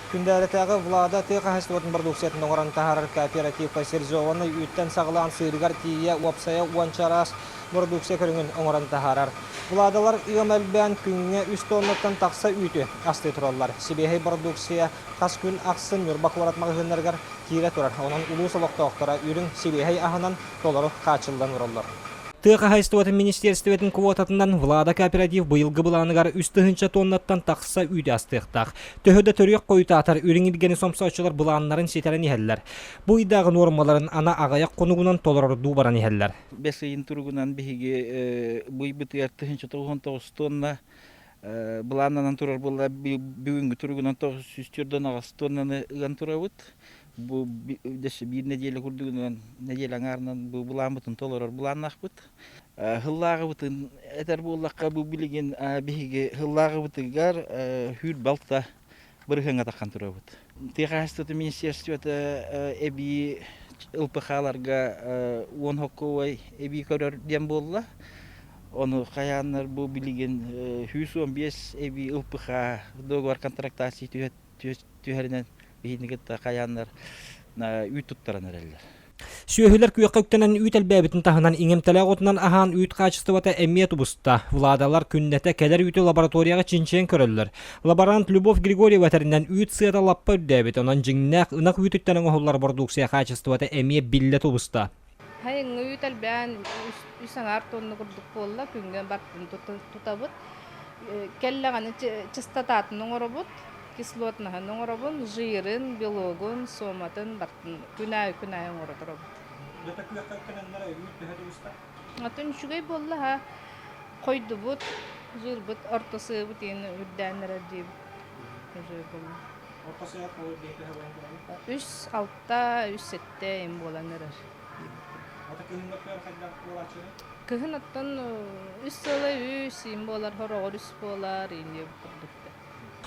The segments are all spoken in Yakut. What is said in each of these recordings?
Күндээрэтээҕи Влада тыа хаһаайыстыбатын бородууксуйатын оҥорон таһаарар кооператив пастеризованнай үүттэн саҕалаан сыырыгар тиийэ уопсайа уонча араас бородууксуйа көрүҥүн оҥорон таһаарар. Владалар ыам элбээн күҥҥэ үс тоннаттан тахса үүтү астыы тураллар. Сибиэһэй бородууксуйа хас күн ахсын Ньурба куорат маҕаһыыннарыгар киирэ турар. Онон улуус олохтоохторо үрүҥ сибиэһэй аһынан толору хааччыллан олороллор. Тыа хаһаайыстыбатын министиэристибэтин квотатынан Влада кооператив быйылгы былааныгар 3000 тоннаттан тахса үүтү астыахтаах. Төһө да төрүөх хойутаатар үрүҥ илгэни сомсооччулар былааннарын ситэрэн иһэллэр. Бу ыйдааҕы нуормаларын ана аҕыйах хонугунан толорордуу баран иһэллэр. Бэс ыйын туругунан биһиги бу ыйбытыгар 1909 тонна былааннанан турар буолла бүгүҥҥү туругунан 948 тоннаны ыан турабыт. Бу биир нэдиэлэ курдугунан нэдиэлэ аҥаарынан бу былааммытын толорор былааннаахпыт. Хыллааҕыбытын этэр буоллахха бу билигин биһиги хыллааҕыбытыгар хүүр балта бырыһыаҥҥа таххан турабыт. Тыа хаһаайыстыбатын министерствота эбии ЛПХ-ларга уон хоккуой эбии көрөр диэн буолла. Ону хайааннар бу билигин 115 эбии ЛПХ договор контрактации түһэринэн биһигини кытта хайааннар үүт туттаран эрэллэр. Сүөһүлэр күөххэ үктэнэн үүт элбээбитин таһынан иҥэмтэлээх отунан аһаан үүт хаачыстыбата эмиэ тубуста. Владалар күннэтэ кэлэр үүтү лабораторияҕа чинчийэн көрөллөр. Лаборант Любовь Григорьева этэринэн үүт сыата лаппа үрдээбит, онон дьиҥнээх ынах үүтүттэн оҥоһуллар бородууксуйа хаачыстыбата эмиэ биллэ тубуста. Сайыҥҥы үүт элбээн үс аҥаар тонна курдук буолла, күҥҥэ бартын тутабыт. Кэллэҕинэ чистотатын оҥоробут, кислотнаһын оҥоробун, жирын, белогун, суоматын бартын күн аайы күн аайы оҥоро турабыт. Дьэ күөххэ үктэнэннэр үүт төһө тубуста? Атын үчүгэй буолла ха хойдубут, жирбыт орто сыабыт иин үрдээн эрэр диибит. Уже буолла. Орто сыа төһө буолан турабыт? Үс алта, үс сэттэ им буолан эрэр. Ата кыһын өттүгэр хайдах буолааччыный? Кыһын оттон үс сыала үс, им буолар, хороҕор үс буолар, иин курдук.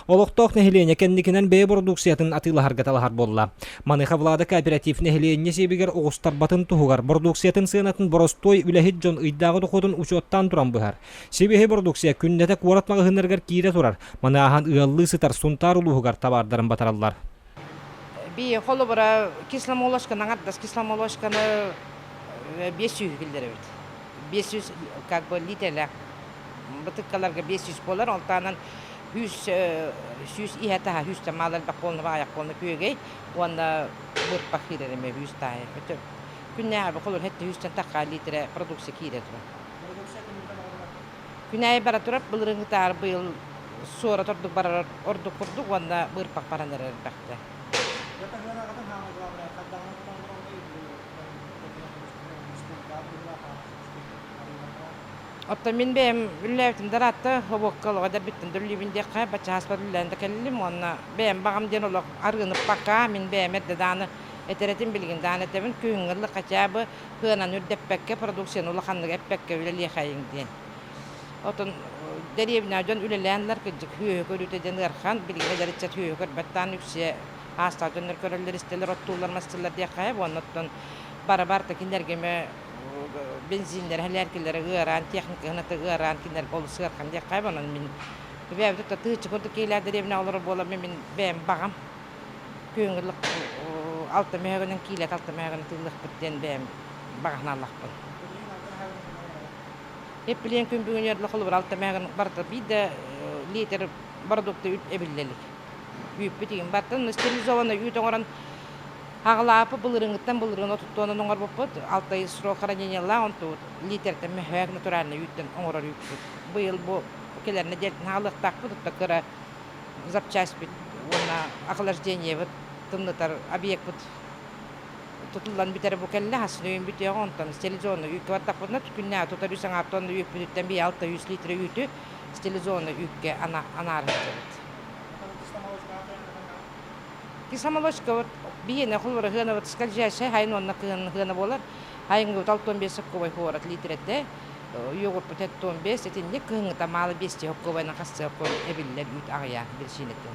Олохтоох нэһилиэнньэ кэнникинэн бэйэ бородууксуйатын атыылаһарга талаһар буолла. Маныаха Влада кооператив нэһилиэнньэ сиэбигэр оҕустарбатын туһугар бородууксуйатын сыанатын боростуой үлэһит дьон ыйдааҕы дохуотун учуоттаан туран быһар. Сибиэһэй бородууксуйа күннэтэ куорат маҕаһыыннарыгар киирэ турар. Маны ааһан ыаллыы сытар Сунтаар улууһугар табаардарын батараллар. Би холобура кисломолочканы аҥардас кисломолочканы 500 киллэрэбит. 500 как бы литрэлээх бытыккаларга 500 буолар. Ол таһынан 100 100 иһэ таһа 100 мал элбэх буолна баайах буолна күөгэй уонна бырпах киирэр эмиэ 100 таайа. Күннээҕи холор хетте 100 тахха литрэ продукция киирэ турар. Күнээйи бара турар былырыыҥҥытааҕар быйыл суорат ордук барар ордук курдук уонна быырпах баран эрэр элбэхтэ. Оттон мин бэйэм үлэлээбитим да ыраатта, хобуокка олоҕо эдэрбиттэн да үлэлиибин диэххэ, баччааспар үлэлээн да кэллим уонна бэйэм баҕам диэн олох арыыны пока мин бэйэм эрдэ даҕаны этэр этим, билигин даҕаны этэбин, күһүҥҥү ыллык хотя бы сыананы үрдэппэккэ, продукцияны улаханнык эппэккэ үлэлиэхэйиҥ диэн. Отон дэриэбинэ дьон үлэлээннэр кырдьык сүөһү көрүүтэ диэн ыарахан, билигин эдэр ыччат сүөһү көрбөт даҕаны үксэ аастаах дьоннор көрөллөр, истэллэр, оттууллар, мастыыллар диэххэ уонна оттон бары барыта кинилэргэ эмэ бензиннэрэ, сэлээркэлэрэ ыараан, техникаһыната ыараан кинилэргэ олус ыарахан диэххэ онон мин бэйэбит да тыһыынча курдук киһилээх дэриэбинэ олорор буоламмын мин бэйэм баҕам күһүҥҥү алта мөһөгүнэн киилэт алта мөһөгүнэн тыыллыахпыт диэн бэйэм баҕаһыналлахпын. Эппилиэн күн бүгүн үөрлэ холобур алта мөһөгүн барыта биир да литр продукты үүт эбиллэ илик. Үүппүт игин бартын стерилизованный үүт оҥорон аҕалаапы былырыыҥҥыттан былырыын отуттуонан оҥорбуппут. Алта ый срок хранениелаах онтубут литртэн мөһөөк натуральный үүттэн оҥорор үүппүт. Быйыл бу кэлэр нэдиэлэтин аҕалыахтаахпыт, отто кыра запчасть уонна охлаждениебыт тымнытар объекпыт тутуллан бүтэрэ бу кэллэ хасын өйүн бүтүөҕэ онтон стерилизованный үүккэ бардахпытына күннээҕи тутар үс аҥаар тонна үүппүтүттэн бии алта үс литр үүтү стерилизованный үүккэ анааран сылдьабыт. Кисломолочкабыт биһиэнэ холобура сыанабыт скользящая хайын уонна кыһын сыана буолар. Хайыҥҥыбыт 65 соккубай хуорат литрэтэ йогуртпут 75 итинник кыһыҥҥыта маалы 5 соккубайынан хас соккубай эбиллэр үүт аҕыйаан биричиинэтин.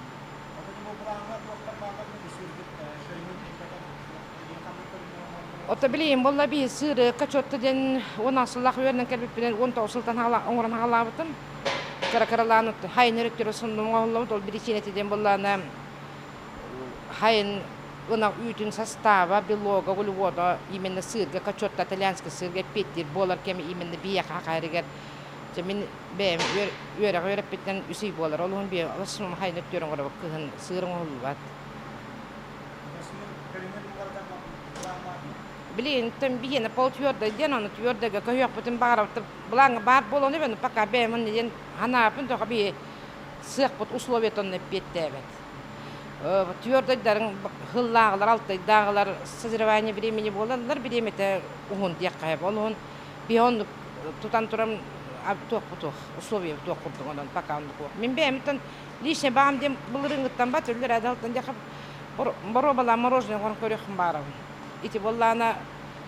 Ото билигин буолла биһи сыыры качотто диэн уон сыллаах үөрэнэн кэлбиппинэн 19 сылтан оҥорон хаалаабытым. Кыра-кыралаан хайын өрүттэрэ соннум оҥоһуллубут ол биричиинэтэ диэн буоллаҕына. Хайын ынах үүтүн састааба, белога, углевода именно сыырга, качетта итальянский сыырга эппиэттиир буолар кэми именно биһиэхэ хахайарыгар дьэ мин бэйэм үөрэҕи үөрэппиттэн үс ый буолар. Ол уһун биэ основном хайын өттүөр оҥоробут кыһын сыыр оҥоһуллубат. Билигин биһиэнэ полтвердый диэн, ону твердыйга көһүөхпүтүн баҕарабыт. Былааҥҥа баар буолан эбэн, пока бэйэм онно диэн ханааппын тоҕо биһи сыахпыт условиятын эппиэттээбэт. Твердыйдарыҥ хыллааҕылар, алтайдааҕылар созревание времени буолаллар, бириэмэтэ уһун диэххэ сөп. Ол уһун биһи оннук тутан туран туохпут условия туох курдук онон пока оннук Мин бэйэмтэн лично баам диэн былырыыҥҥыттан бат үллэр адалтан диэхэ боруобалаан мороженое оҥорон көрүөххүн баарабын. Ити буоллаана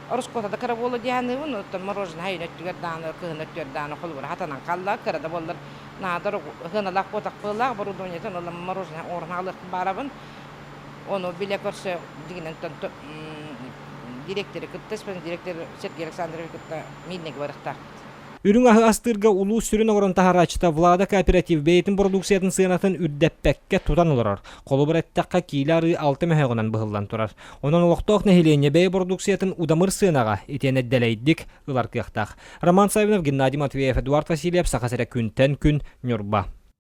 ороскуота да кыра буолуо дии саныыбын, оттон мороженое сайын өттүгэр даҕаны, кыһын өттүгэр даҕаны холобура хатанан хаалла, кыра да буоллар наада сыаналаах буотах быһыылаах оборудованиетын ылан мороженое оҥорон аҕалыахпын баарабын. Ону билэ-көрсө дьиҥинэн директоры кытта, директор Сергей Александрович кытта мииннэгэ барыахтаахпыт. Үрүҥ аһы астыырга улуус сүрүн оҥорон таһаарааччыта Влада кооператив бэйэтин бородууксуйатын сыанатын үрдэппэккэ тутан олорор. Холобур эттэххэ, киилэ арыы алта мөһөөҕүнэн быһыллан турар. Онон олохтоох нэһилиэнньэ бэйэ бородууксуйатын удамыр сыанаҕа итиэнэ дэлэйдик ылар кыахтаах. Роман Саввинов, Геннадий Матвеев, Эдуард Васильев, Саха сирэ күнтэн күн, Ньурба.